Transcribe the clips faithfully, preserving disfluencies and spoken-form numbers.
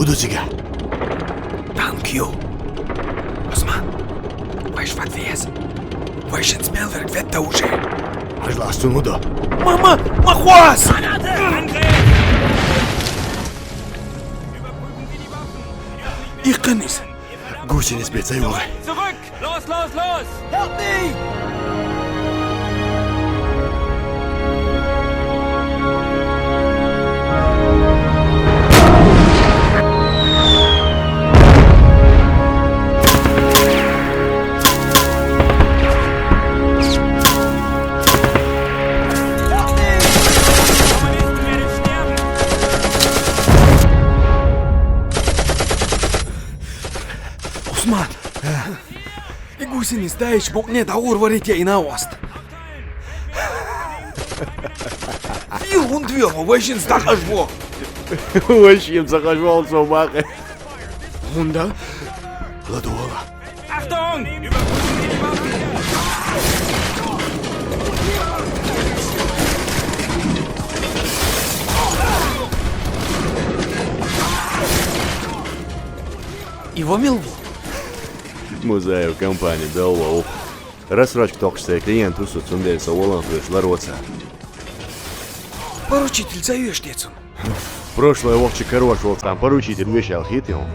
Уду цига. Танк ю. Осман, вайши фад вез. Вайшинц мел верг ведда уже. Ажлас цун уду. Ма, ма, ма хваз! Иккханис. Гусениц беца югъ. Los, los, los! Help me! Осман! И гусениц дайча букъне дӀагӀорварийта я и накъост. Вир хӀунда вехо, вайшинца дӀакъажво. Вайшинца кхажвалац со бакъе. ХӀунда? ЛадувгӀала. Achtung! И ва мел ву? Музаев компани белла укх. Рассрочка тохкаш сай клиент ву со, цундела со воланхоша лар вац. Поручитель ца веш те цунна? Прошлой воккхача карош волча цхьан поручитель вешал хетий хьона?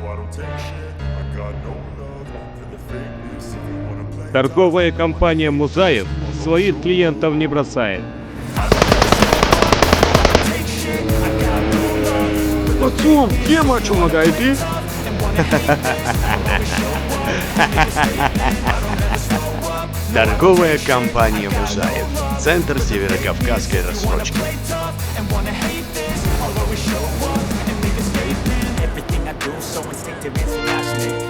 Торговая компания Музаев своих клиентов не бросает. Пацан, кем о чем гадаете? Торговая компания Музаев. Центр северокавказской рассрочки. Everything I do so instinctive, international.